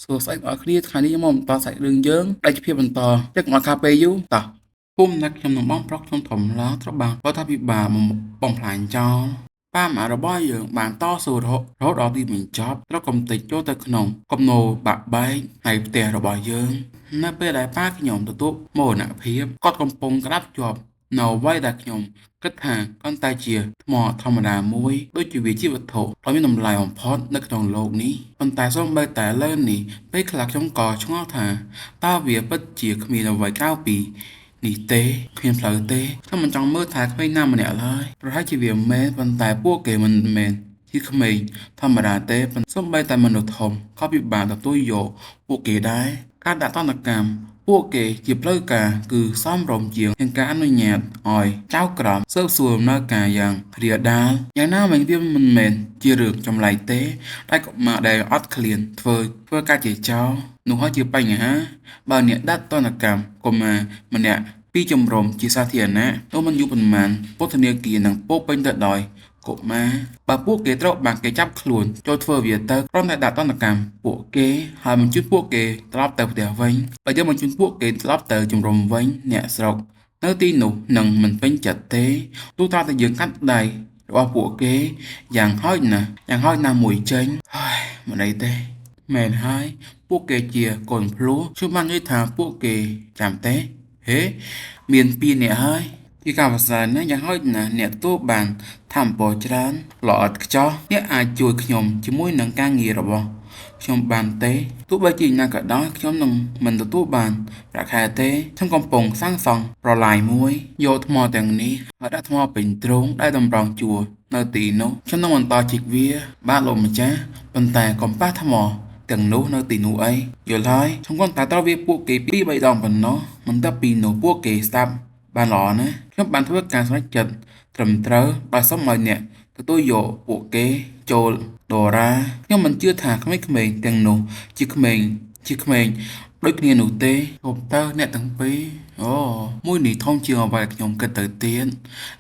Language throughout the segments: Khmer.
សួស្តីអ្នកនរគ្នាថ្ងៃនេះខ្ញុំមកបន្តសាច់រឿងយើងដាច់ភាពបន្តតែកុំឲ្យខាតពេលយូរតោះភូមិដែលខ្ញុំនឹងបងប្រុសខ្ញុំធំឡើងត្រូវបានរដ្ឋាភិបាលបំផ្លាញចោលប៉ាម៉ាក់របស់យើងបានតស៊ូរហូតរហូតដល់ទីបញ្ចប់ត្រូវកំទេចចូលទៅក្នុងគំនរបាក់បែកហើយផ្ទះរបស់យើងនៅពេលដែលប៉ាខ្ញុំទទួលមរណភាពគាត់កំពុងក្តាប់ជាប់នៅអ្វីដែលខ្ញុំគិតថាគ្រាន់តែជាថ្មធម្មតាមួយដូចជាវាជាវត្ថុដ៏មានតម្លៃបំផុតនៅក្នុងលោកនេះប៉ុន្តែសូម្បីតែលើនេះពេលខ្លះខ្ញុំក៏ឆ្ងល់ថាតើវាពិតជាគ្មានអ្វីក្រៅពីនេះទេគ្មានផ្លូវទេខ្ញុំមិនចង់មើលថែក្មេងណាម្នាក់ឡើយប្រហែលជាវាមែនប៉ុន្តែពួកគេមិនមែនជាក្មេងធម្មតាទេសូម្បីតែមនុស្សធំក៏ពិបាកទទួលយកពួកគេដែរការដាក់ទណ្ឌកម្មពួកគេជាផ្លូវការគឺសមរម្យជាងការអនុញ្ញាតឲ្យចៅក្រមស៊ើបសួរដំណើរការយ៉ាងរាលដាលយ៉ាងណាមិញវាមិនមែនជារឿងចម្លែកទេដែលកុមារដែលអត់ឃ្លានធ្វើធ្វើការជាចោរនោះហើយជាបញ្ហាបើអ្នកដាក់ទណ្ឌកម្មកុមារម្នាក់ពីជំរំជាសាធារណៈនោះមិនយូរប៉ុន្មានពន្ធនាគារនឹងពោរពេញទៅដោយកុមារបើពួកគេត្រូវបានគេចាប់ខ្លួនចូលធ្វើវាទៅគ្រាន់តែដាក់ទណ្ឌកម្មពួកគេហើយបញ្ជូនពួកគេត្រឡប់ទៅផ្ទះវិញបើយើងបញ្ជូនពួកគេត្រឡប់ទៅជំរំវិញអ្នកស្រុកនៅទីនោះនឹងមិនពេញចិត្តទេទោះត្រាតែយើងកាត់ដៃរបស់ពួកគេយ៉ាងហោចណាស់យ៉ាងហោចណាស់មួយចេញហើយមិនអីទេមែនហើយពួកគេជាកូនភ្លោះខ្ញុំបាននិយាយថាពួកគេចាំទេហេមានពីរនាក់ហើយជាការប្រសើរណាស់យ៉ាងហោចណាស់អ្នកទទួលបានធម្មពលច្រើនល្អឥតខ្ចោះអ្នកអាចជួយខ្ញុំជាមួយនឹងការងាររបស់ខ្ញុំបានទេទោះបីជាយ៉ាងណាក៏ដោយខ្ញុំនឹងមិនទទួលបានប្រាក់ខែទេខ្ញុំកំពុងសាងសង់ប្រឡាយមួយយកថ្មទាំងនេះហើយដាក់ថ្មពេញទ្រូងដែលតម្រង់ជួរនៅទីនោះខ្ញុំនឹងបន្តជីកវាបាទលោកម្ចាស់ប៉ុន្តែកុំប៉ះថ្មទាំងនោះនៅទីនោះអីយល់ហើយខ្ញុំគ្រាន់តែត្រូវវាពួកគេពីរបីដងប៉ុណ្ណោះមិនទៅពីនោះពួកគេស្ដាប់បានល្អណាស់ខ្ញុំបានធ្វើការសម្រេចចិត្តត្រឹមត្រូវដោយសុំឲ្យអ្នកទទួលយកពួកគេចូលដូរ៉ាខ្ញុំមិនជឿថាក្មេងៗទាំងនោះជាក្មេងជាក្មេងដូចគ្នានោះទេកុំទៅអ្នកទាំងពីរអូមួយនេះធំជាងអ្វីដែលខ្ញុំគិតទៅទៀត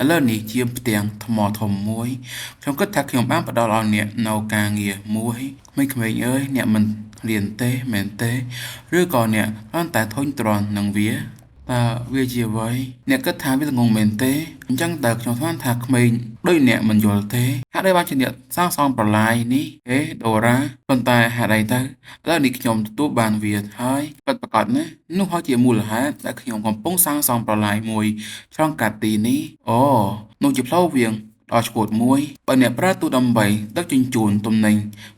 ឥឡូវនេះជាផ្ទាំងថ្មធំមួយខ្ញុំគិតថាខ្ញុំបានផ្ដល់ឲ្យអ្នកនៅការងារមួយក្មេងៗអើយអ្នកមិនរៀនទេមែនទេឬក៏អ្នកគ្រាន់តែធុញទ្រាន់នឹងវាតើវាជាអ្វីអ្នកគិតថាវាល្ងង់មែនទេអញ្ចឹងតើខ្ញុំស្មានថាក្មេងដូចអ្នកមិនយល់ទេហេតុអីបានជាអ្នកសាងសង់ប្រឡាយនេះហេដូរ៉ាប៉ុន្តែហេតុអីទៅឥឡូវនេះខ្ញុំទទួលបានវាហើយពិតប្រាកដណាស់នោះហើយជាមូលហេតុដែលខ្ញុំកំពុងសាងសង់ប្រឡាយមួយឆ្លងកាត់ទីនេះអូនោះជាផ្លូវវាងដ៏ឆ្កួតមួយបើអ្នកប្រើទូដើម្បីដឹកជញ្ជូនទំនិញ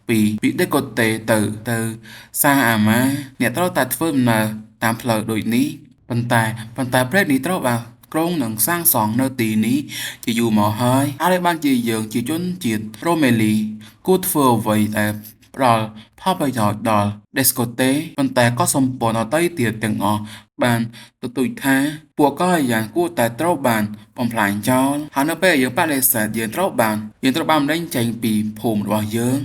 ពីពីដេកូតេទៅទៅសាអាម៉ាអ្នកត្រូវតែធ្វើដំណើរតាមផ្លូវដូចនេះប៉ុន្តែប៉ុន្តែព្រែកនេះត្រូវបានគ្រោងនឹងសាងសង់នៅទីនេះជាយូរមកហើយហើយបានជាយើងជាជនជាតិរ៉ូមេលីគួរធ្វើអ្វីដែលផ្ដល់ផលប្រយោជន៍ដល់ដេស្កូតេប៉ុន្តែក៏សម្ព័ន្ធដទៃទៀតទាំងអស់បានទទូចថាពួកកល្យានគួរតែត្រូវបានបំផ្លាញចោលហើយនៅពេលយើងបដិសេធយើងត្រូវបានបណ្ដេញចេញពីភូមិរបស់យើង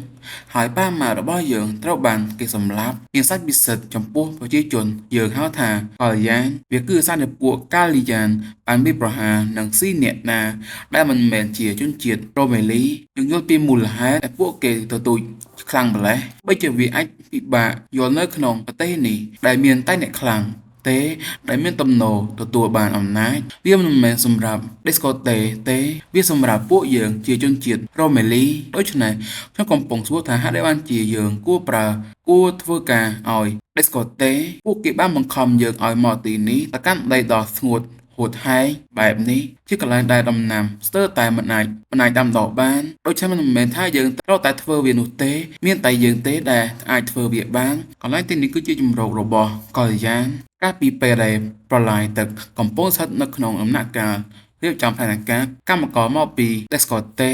ហើយប៉ាម៉ាក់របស់យើងត្រូវបានគេសម្លាប់មានសាច់ពិសិដ្ឋចំពោះប្រជាជនយើងហៅថាកល្យានវាគឺសារនៃពួកកាលីយ៉ានបានវាយប្រហារនិងស៊ីអ្នកណាដែលមិនមែនជាជនជាតិរ៉ូមេលីយើងយល់ពីមូលហេតុដែលពួកគេទទូចខ្លាំងម្ល៉េះបីជាវាអាចពិបាកយល់នៅក្នុងប្រទេសនេះដែលមានតែអ្នកខ្លាំងទេដែលមានទំនោរទទួលបានអំណាចវាមិនមែនសម្រាប់ដេស្កូតេទេវាសម្រាប់ពួកយើងជាជនជាតិរ៉ូមេលីដូច្នេះខ្ញុំកំពុងសួរថាហេតុអីបានជាយើងគួរប្រើគួរធ្វើការឲ្យដេស្កូតេពួកគេបានបង្ខំយើងឲ្យមកទីនេះទៅកាន់ដីដ៏ស្ងួតហួតហែងបែបនេះជាកន្លែងដែលដំណាំស្ទើរតែមិនអាចដាំដុះបានដូច្នេះមិនមែនថាយើងត្រូវតែធ្វើវានោះទេមានតែយើងទេដែលអាចធ្វើវាបានកន្លែងទីនេះគឺជាជម្រករបស់កល្យានកាលពីពេលដែលប្រឡាយទឹកកំពុងស្ថិតនៅក្នុងដំណាក់កាលរៀបចំផែនការកម្មករមកពីដេស្កូតេ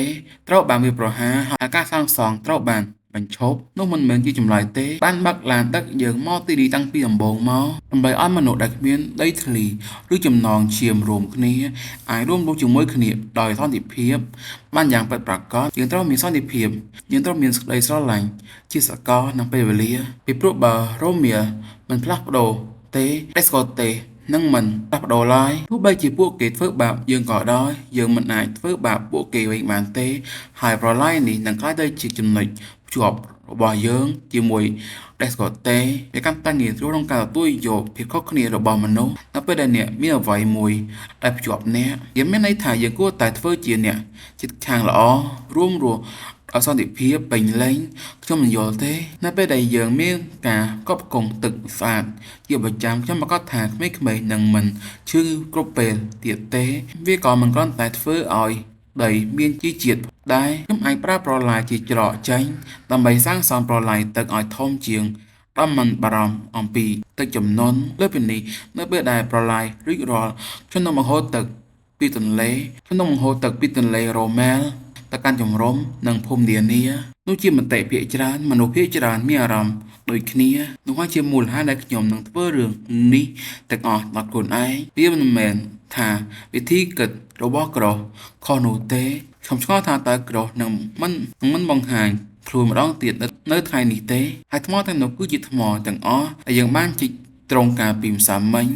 ត្រូវបានវាយប្រហារហើយការសាងសង់ត្រូវបានបញ្ឈប់នោះមិនមែនជាចម្លើយទេបានបើកឡានដឹកយើងមកទីនេះតាំងពីដំបូងមកដើម្បីឲ្យមនុស្សដែលគ្មានដីធ្លីឬចំណងឈាមរួមគ្នាអាចរួមរស់ជាមួយគ្នាដោយសន្តិភាពបានយ៉ាងពិតប្រាកដយើងត្រូវមានសន្តិភាពយើងត្រូវមានសេចក្តីស្រឡាញ់ជាសកលនិងពេលវេលាពីព្រោះបើរ៉ូមៀមិនផ្លាស់ប្ដូរទេដេស្កូតេនឹងមិនផ្លាស់ប្ដូរឡើយទោះបីជាពួកគេធ្វើបាបយើងក៏ដោយយើងមិនអាចធ្វើបាបពួកគេវិញបានទេហើយប្រឡាយនេះនឹងក្លាយទៅជាចំណុចភ្ជាប់ របស់យើងជាមួយដេស្កូតេវាកាន់តែងាយស្រួលក្នុងការទទួលយកភាពខុសគ្នារបស់មនុស្សនៅពេលដែលអ្នកមានអ្វីមួយដែលភ្ជាប់អ្នកវាមានន័យថាយើងគួរតែធ្វើជាអ្នកជិតខាងល្អរួមរស់ដោយសន្តិភាពពេញលេញខ្ញុំមិនយល់ទេនៅពេលដែលយើងមានការផ្គត់ផ្គង់ទឹកស្អាតជាប្រចាំខ្ញុំប្រាកដថាក្មេងៗនឹងមិនឈឺគ្រប់ពេលទៀតទេវាក៏មិនគ្រាន់តែធ្វើឲ្យដីមានជីជាតិដែរខ្ញុំអាចប្រើប្រឡាយជាច្រកចេញដើម្បីសាងសង់ប្រឡាយទឹកឲ្យធំជាងដោយមិនបារម្ភអំពីទឹកជំនន់លើសពីនេះនៅពេលដែលប្រឡាយរួចរាល់ខ្ញុំនឹងបង្ហូរទឹកពីទន្លេខ្ញុំនឹងបង្ហូរទឹកពីទន្លេរ៉ូមែលទៅកាន់ជំរំនិងភូមិនានានោះជាមតិភាគច្រើនមនុស្សភាគច្រើនមានអារម្មណ៍ដូចគ្នានោះហើយជាមូលហេតុដែលខ្ញុំនឹងធ្វើរឿងនេះទាំងអស់ដល់ខ្លួនឯងវាមិនមែនថាវិធីគិតរបស់ក្រខុសនោះទេខ្ញុំឆ្ងល់ថាតើក្រនឹងមិនបង្ហាញខ្លួនម្ដងទៀតនៅថ្ងៃនេះទេហើយថ្មទាំងនោះគឺជាថ្មទាំងអស់ដែលយើងបានជីកត្រង់ការពីម្សិលមិញ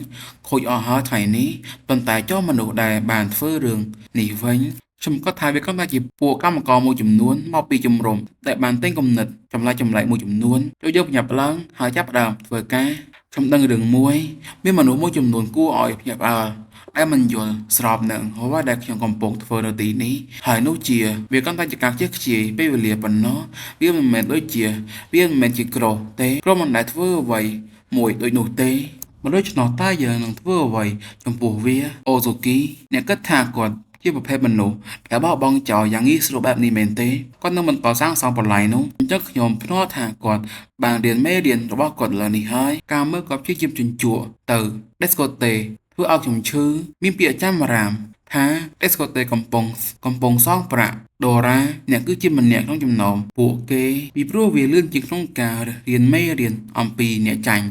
ខូចអស់ហើយថ្ងៃនេះប៉ុន្តែចុះមនុស្សដែលបានធ្វើរឿងនេះវិញខ្ញុំក៏ថាវាគ្រាន់តែជាពួកកម្មករមួយចំនួនមកពីជំរំដែលបានទិញគំនិតចម្លែកៗមួយចំនួនចូលយកប្រញាប់ឡើងហើយចាប់ផ្ដើមធ្វើការខ្ញុំដឹងរឿងមួយមានមនុស្សមួយចំនួនគួរឲ្យភ្ញាក់ផ្អើលដែលមិនយល់ស្របនឹងអ្វីដែលខ្ញុំកំពុងធ្វើនៅទីនេះហើយនោះជាវាគ្រាន់តែជាការខ្ជះខ្ជាយពេលវេលាប៉ុណ្ណោះវាមិនមែនដូចជាវាមិនមែនជាក្រទេក្រមិនដែលធ្វើអ្វីមួយដូចនោះទេមិនដូច្នោះតើយើងនឹងធ្វើអ្វីចំពោះវាអូសូគីអ្នកគិតថាគាត់ជាប្រភេទមនុស្សដែលបោះបង់ចោលយ៉ាងងាយស្រួលបែបនេះមែនទេគាត់នឹងបន្តសាងសង់បន្លាយនោះអញ្ចឹងខ្ញុំភ្នាល់ថាគាត់បានរៀនមេរៀនរបស់គាត់លើនេះហើយការមើលគាត់ព្យាយាមជញ្ជក់ទៅដេស្កូតេធ្វើឲ្យខ្ញុំឈឺមានពាក្យចាំរាមថាដេស្កូតេកំពុងសងប្រាក់ដូរ៉ាអ្នកគឺជាម្នាក់ក្នុងចំណោមពួកគេពីព្រោះវាលឿនជាងក្នុងការរៀនមេរៀនអំពីអ្នកចាញ់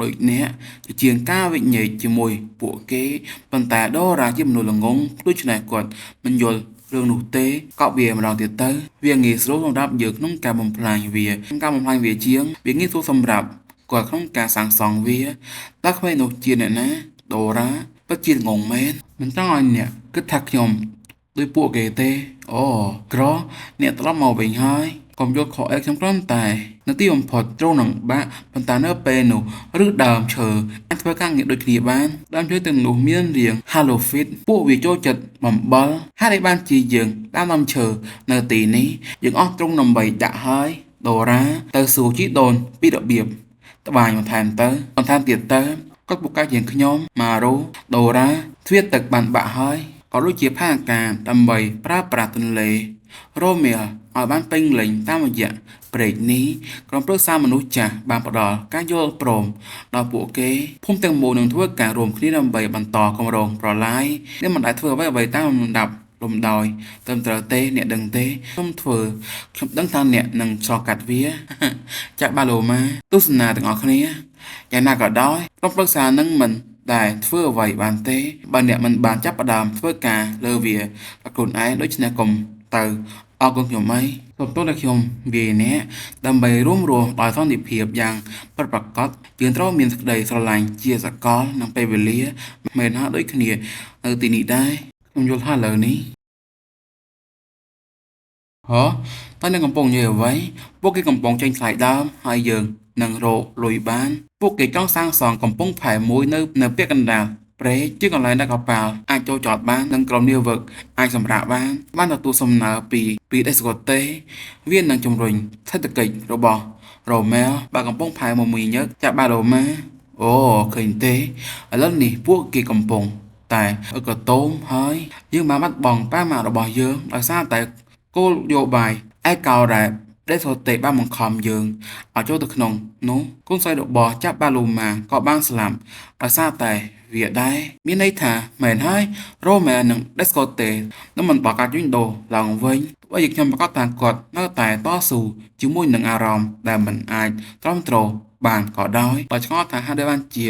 ដូចអ្នកជាជាងការវិញែកជាមួយពួកគេប៉ុន្តែដូរ៉ាជាមនុស្សល្ងង់ដូច្នេះគាត់មិនយល់រឿងនោះទេកប់វាម្ដងទៀតទៅវាងាយស្រួលសម្រាប់យើងក្នុងការបំផ្លាញវាក្នុងការបំផ្លាញវាជាងវាងាយស្រួលសម្រាប់គាត់ក្នុងការសាងសង់វាតើក្មេងនោះជាអ្នកណាដូរ៉ាពិតជាងងមែនមិនចង់ឲ្យអ្នកគិតថាខ្ញុំដូចពួកគេទេអូក្រអ្នកត្រឡប់មកវិញហើយកុំយល់ខុសអីខ្ញុំគ្រាន់តែនៅទីបំផុតទ្រង់នឹងបាក់ប៉ុន្តែនៅពេលនោះឬដើមឈើអាចធ្វើការងារដូចគ្នាបានដើមឈើទាំងនោះមានរាង Halophyte ពួកវាចូលចិត្តបំបល់ហេតុអីបានជាយើងដាំដើមឈើនៅទីនេះយើងអស់ទ្រង់ដើម្បីដាក់ហើយដូរ៉ាទៅសួរជីដូនពីរបៀបត្បាញបន្ថែមទៀតទៅគាត់ពូកែជាងខ្ញុំម៉ារ៉ូដូរ៉ាទ្វារទឹកបានបាក់ហើយក៏ដូចជាផែនការដើម្បីប្រើប្រាស់ទន្លេរ៉ូមែលឲ្យបានពេញលេញតាមរយៈព្រែកនេះក្រុមប្រឹក្សាមនុស្សចាស់បានផ្ដល់ការយល់ព្រមដល់ពួកគេភូមិទាំងមូលនឹងធ្វើការរួមគ្នាដើម្បីបន្តគម្រោងប្រឡាយនេះមិនដែលធ្វើអ្វីៗតាមលំដាប់លំដោយត្រឹមត្រូវទេអ្នកដឹងទេខ្ញុំធ្វើខ្ញុំដឹងថាអ្នកនឹងឆ្លងកាត់វាចាក់បាឡូម៉ាទស្សនាទាំងអស់គ្នាយ៉ាងណាក៏ដោយក្រុមប្រឹក្សានឹងមិនដែលធ្វើអ្វីបានទេបើអ្នកមិនបានចាប់ផ្ដើមធ្វើការលើវាដល់ខ្លួនឯងដូច្នេះកុំទៅអរគុណខ្ញុំអីសូមទោសដែលខ្ញុំវាយអ្នកដើម្បីរួមរស់ដោយសន្តិភាពយ៉ាងពិតប្រាកដយើងត្រូវមានសេចក្តីស្រឡាញ់ជាសកលនិងពេលវេលាមែនហើយដូចគ្នានៅទីនេះដែរខ្ញុំយល់ថាឥឡូវនេះហ៎តើអ្នកកំពុងនិយាយអ្វីពួកគេកំពុងចេញថ្លៃដើមហើយយើងនឹងរកលុយបានពួកគេចង់សាងសង់កំពង់ផែមួយនៅពាក់កណ្ដាលព្រែកជាកន្លែងដែលកប៉ាល់អាចចូលចតបាននិងក្រុមនាវិកអាចសម្រាកបានទទួលសំណើពីដេស្កូតេវានឹងជំរុញសេដ្ឋកិច្ចរបស់រ៉ូមែលបើកំពង់ផែមមាញឹកចាក់បាឡូម៉ាអូឃើញទេឥឡូវនេះពួកគេកំពុងតែអកតូមហើយយើងបានបាត់បង់ប៉ាម៉ាក់របស់យើងដោយសារតែគោលនយោបាយឯកោរ៉ែដេស្កូតេបានបង្ខំយើងឲ្យចូលទៅក្នុងនោះកូនស្រីរបស់ចាប់បាឡូម៉ាក៏បានស្លាប់ដោយសារតែវាដែរមានន័យថាមែនហើយរ៉ូមែននិងដេស្កូតេនឹងមិនបើកការជួញដូរឡើងវិញទោះបីជាខ្ញុំប្រកាសថាគាត់នៅតែតស៊ូជាមួយនឹងអារម្មណ៍ដែលមិនអាចទ្រាំទ្របានក៏ដោយបើឆ្ងល់ថាហេតុអីបានជា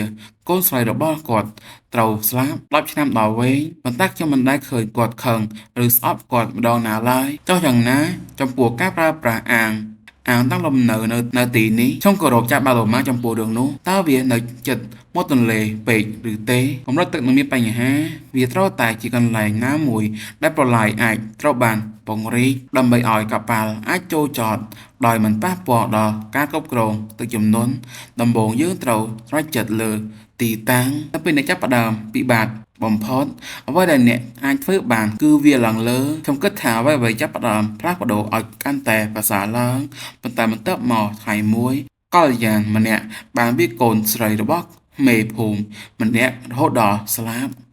កូនស្រីរបស់គាត់ត្រូវស្លាប់10ឆ្នាំដល់វែងប៉ុន្តែខ្ញុំមិនដែលឃើញគាត់ខឹងឬស្អប់គាត់ម្ដងណាឡើយចុះយ៉ាងណាចំពោះការប្រើប្រាស់អាង អាងតាំងលំនៅនៅទីនេះខ្ញុំគោរពចាស់បាឡូម៉ាចំពោះរឿងនោះតើវានៅជិតមាត់ទន្លេពេកឬទេកម្រិតទឹកនឹងមានបញ្ហាវាត្រូវតែជាកន្លែងណាមួយដែលប្រឡាយអាចត្រូវបានពង្រីកដើម្បីឲ្យកប៉ាល់អាចចូលចតដោយមិនប៉ះពាល់ដល់ការគ្រប់គ្រងទឹកជំនន់ដំបូងយើងត្រូវសម្រេចចិត្តលើទីតាំងនៅពេលអ្នកចាប់ផ្ដើមពិបាកបំផុតអ្វីដែលអ្នកអាចធ្វើបានគឺវាឡើងលើខ្ញុំគិតថាអ្វីៗចាប់ផ្ដើមផ្លាស់ប្ដូរឲ្យកាន់តែប្រសើរឡើងប៉ុន្តែបន្ទាប់មកថ្ងៃមួយកល្យានម្នាក់បានវាយកូនស្រីរបស់មេភូមិម្នាក់រហូតដល់ស្លាប់។